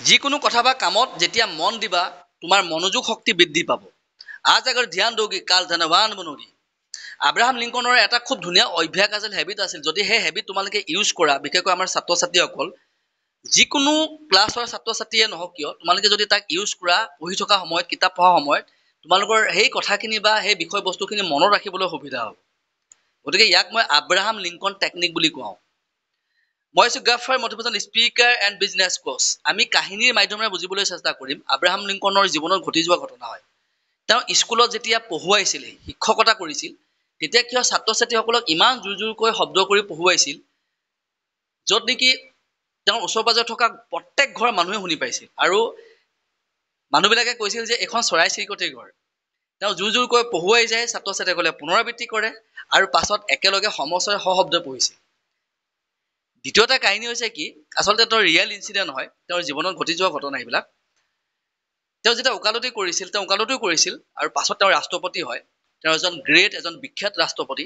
যিকোনো কথা বা কামত যেতিয়া মন দিবা, তোমাৰ মনোযোগ শক্তি বৃদ্ধি পাব। आज अगर ध्यान दोगी, काल धनवान बनोगी। আব্ৰাহাম লিংকনৰ এটা খুব ধুনীয়া অভ্যাস আছিল, হেবিট আছিল। যদি সেই হেবিট তোমালোকে ইউজ কৰা, বিশেষকৈ আমাৰ ছাত্ৰ ছাত্ৰীসকল, যিকোনো ক্লাছৰ ছাত্ৰ ছাত্ৰীয়ে নহওক কিয়, তোমালোকে যদি তাক ইউজ কৰা পঢ়ি থকা সময়ত, কিতাপ পঢ়া সময়ত, তোমালোকৰ সেই কথাখিনি বা সেই বিষয়বস্তুখিনি মনত ৰাখিবলৈ সুবিধা হ'ব। গতিকে ইয়াক মই আব্ৰাহাম লিংকন টেকনিক বুলি কওঁ। মই হৈছোঁ গাফাৰ, motivation speaker and business coach. আমি কাহিনীৰ মাধ্যমেৰে বুজিবলৈ চেষ্টা কৰিম আব্ৰাহাম লিংকনৰ জীৱনত ঘটি যোৱা ঘটনা হয়। তেওঁ স্কুলত যেতিয়া পঢ়ুৱাইছিল, শিক্ষকতা কৰিছিল, তেতিয়া কি হয়, ছাত্ৰ ছাত্ৰীসকলক ইমান জোৰ জোৰকৈ শব্দ কৰি পঢ়ুৱাইছিল, য'ত নেকি তেওঁৰ ওচৰ পাজৰে থকা প্ৰত্যেক ঘৰৰ মানুহে শুনি পাইছিল। আৰু মানুহবিলাকে কৈছিল যে এইখন চৰাই চিৰিকটিৰ ঘৰ। তেওঁ জোৰ জোৰকৈ পঢ়ুৱাই যায়, ছাত্ৰ ছাত্ৰীসকলে পুনৰাবৃত্তি কৰে আৰু পাছত একেলগে সমস্বৰে সশব্দ পঢ়িছিল। দ্বিতীয়টা কাহিনী হৈছে কি, আচলতে তেওঁৰ ৰিয়েল ইনচিডেণ্ট হয়, তেওঁৰ জীৱনত ঘটি যোৱা ঘটনা এইবিলাক। তেওঁ যেতিয়া ওকালতি কৰিছিল, তেওঁ ওকালতিও কৰিছিল আৰু পাছত তেওঁ ৰাষ্ট্ৰপতি হয়। তেওঁ এজন গ্ৰেট, এজন বিখ্যাত ৰাষ্ট্ৰপতি।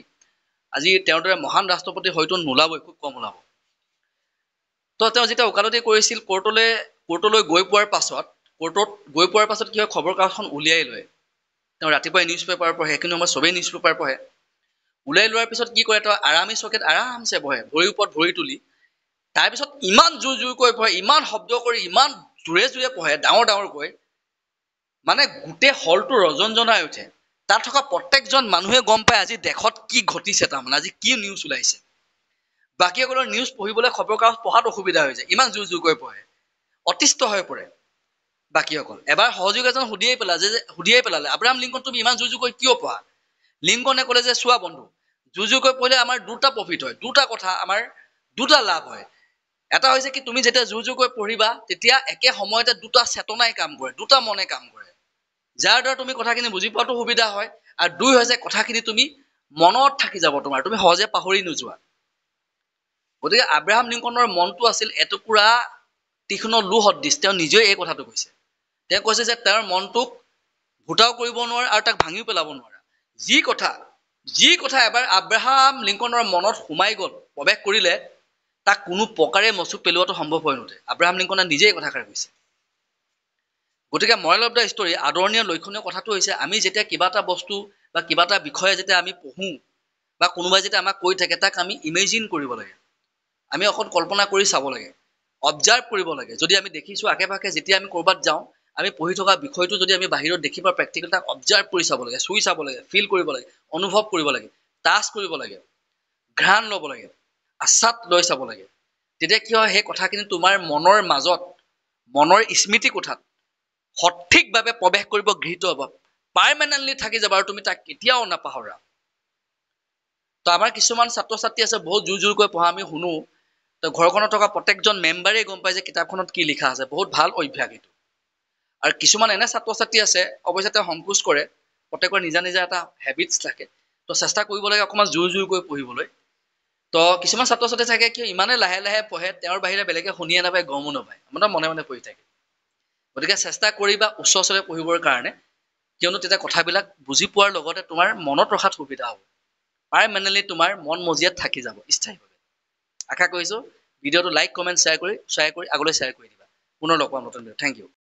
আজি তেওঁৰ দৰে মহান ৰাষ্ট্ৰপতি হয়তো নোলাবই, খুব কম ওলাব। তো তেওঁ যেতিয়া ওকালতি কৰিছিল, কোৰ্টলৈ গৈ পোৱাৰ পাছত, কোৰ্টত গৈ পোৱাৰ পাছত কি হয়, খবৰ কাগজখন উলিয়াই লয়। তেওঁ ৰাতিপুৱাই নিউজ পেপাৰ পঢ়ে, সেইখিনি সময়ত চবেই নিউজ পেপাৰ পঢ়ে। উলিয়াই লোৱাৰ পিছত কি কৰে, তেওঁ আৰামী চকীত আৰামছে বহে, ভৰিৰ ওপৰত ভৰি তুলি। তাৰপিছত ইমান জোৰ জোৰকৈ পঢ়ে, ইমান শব্দ কৰি, ইমান জোৰে জোৰে পঢ়ে, ডাঙৰ ডাঙৰকৈ, মানে গোটেই হলটো ৰজনজনাই উঠে। তাত থকা প্ৰত্যেকজন মানুহে গম পায় আজি দেশত কি ঘটিছে, তাৰমানে আজি কি নিউজ ওলাইছে। বাকীসকলৰ নিউজ পঢ়িবলৈ, খবৰ কাগজ পঢ়াত অসুবিধা হৈ যায়, ইমান জোৰ জোৰকৈ পঢ়ে, অতিষ্ঠ হৈ পৰে বাকীসকল। এবাৰ সহযোগী এজন সুধিয়েই পেলালে, আব্ৰাহাম লিংকন, তুমি ইমান জোৰ জোৰকৈ কিয় পঢ়া? লিংকনে ক'লে যে চোৱা বন্ধু, জোৰ জোৰকৈ পঢ়িলে আমাৰ দুটা প্ৰফিট হয়, দুটা কথা, আমাৰ দুটা লাভ হয়। এটা হৈছে কি, তুমি যেতিয়া জোৰ জোৰকৈ পঢ়িবা, তেতিয়া একে সময়তে দুটা চেতনাই কাম কৰে, দুটা মনে কাম কৰে, যাৰ দ্বাৰা তুমি কথাখিনি বুজি পোৱাটো সুবিধা হয়। আৰু দুই হৈছে কথাখিনি তুমি মনত থাকি যাব তোমাৰ, তুমি সহজে পাহৰি নোযোৱা। গতিকে আব্ৰাহাম লিংকনৰ মনটো আছিল এটুকুৰা তীক্ষ্ণ লো সদৃশ। তেওঁ নিজেই এই কথাটো কৈছে। তেওঁ কৈছে যে তেওঁৰ মনটোক ভোটাও কৰিব নোৱাৰে আৰু তাক ভাঙিও পেলাব নোৱাৰে। যি কথা এবাৰ আব্ৰাহাম লিংকনৰ মনত সোমাই গ'ল, প্ৰৱেশ কৰিলে, তাক কোনো প্ৰকাৰে মচু পেলোৱাটো সম্ভৱ হৈ নুঠে। আব্ৰাহাম লিংকনে নিজেই এই কথাষাৰ কৈছে। গতিকে মৰেল অফ the story, আদৰণীয় লক্ষণীয় কথাটো হৈছে, আমি যেতিয়া কিবা এটা বস্তু বা কিবা এটা বিষয়ে যেতিয়া আমি পঢ়োঁ বা কোনোবাই যেতিয়া আমাক কৈ থাকে, তাক আমি ইমেজিন কৰিব লাগে, আমি অকণ কল্পনা কৰি চাব লাগে, অবজাৰ্ভ কৰিব লাগে। যদি আমি দেখিছোঁ আশে পাশে, যেতিয়া আমি ক'ৰবাত যাওঁ, আমি পঢ়ি থকা বিষয়টো যদি আমি বাহিৰত দেখি পাওঁ প্ৰেক্টিকেল, তাক অবজাৰ্ভ কৰি চাব লাগে, চুই চাব লাগে, ফিল কৰিব লাগে, অনুভৱ কৰিব লাগে, টাচ কৰিব লাগে, ঘ্ৰাণ ল'ব লাগে, আস্বাদ লৈ চাব লাগে। তেতিয়া কি হয়, সেই কথাখিনি তোমাৰ মনৰ মাজত, মনৰ স্মৃতি কোঠাত সঠিকভাৱে প্ৰৱেশ কৰিব, গৃহীত হ'ব, পাৰ্মানেণ্টলি থাকি যাব আৰু তুমি তাক কেতিয়াও নাপাহৰা। তো আমাৰ কিছুমান ছাত্ৰ ছাত্ৰী আছে, বহুত জোৰ জোৰকৈ পঢ়া আমি শুনো। তো ঘৰখনত থকা প্ৰত্যেকজন মেম্বাৰেই গম পায় যে কিতাপখনত কি লিখা আছে। বহুত ভাল অভ্যাস এইটো। আৰু কিছুমান এনে ছাত্ৰ ছাত্ৰী আছে, অৱশ্যে তেওঁ সংকোচ কৰে, প্ৰত্যেকৰ নিজা নিজা এটা হেবিটছ থাকে। তো চেষ্টা কৰিব লাগে অকণমান জোৰ জোৰকৈ পঢ়িবলৈ। তো কিছুমান ছাত্ৰ ছাত্ৰী থাকে কি, ইমানে লাহে লাহে পঢ়ে, তেওঁৰ বাহিৰে বেলেগে শুনিয়ে নাপায়, গমো নাপায়, মানে মনে মনে পঢ়ি থাকে। গতিকে চেষ্টা কৰিবা উচ্চ স্বৰে পঢ়িবৰ কাৰণে, কিয়নো তেতিয়া কথাবিলাক বুজি পোৱাৰ লগতে তোমাৰ মনত ৰখাত সুবিধা হ'ব, পাৰমানেণ্টলি তোমাৰ মন মজিয়াত থাকি যাব স্থায়ীভাৱে। আশা কৰিছোঁ ভিডিঅ'টো লাইক, কমেণ্ট, শ্বেয়াৰ কৰি আগলৈ শ্বেয়াৰ কৰি দিবা। পুনৰ লগ পাম নতুন ভিডিঅ'। Thank U.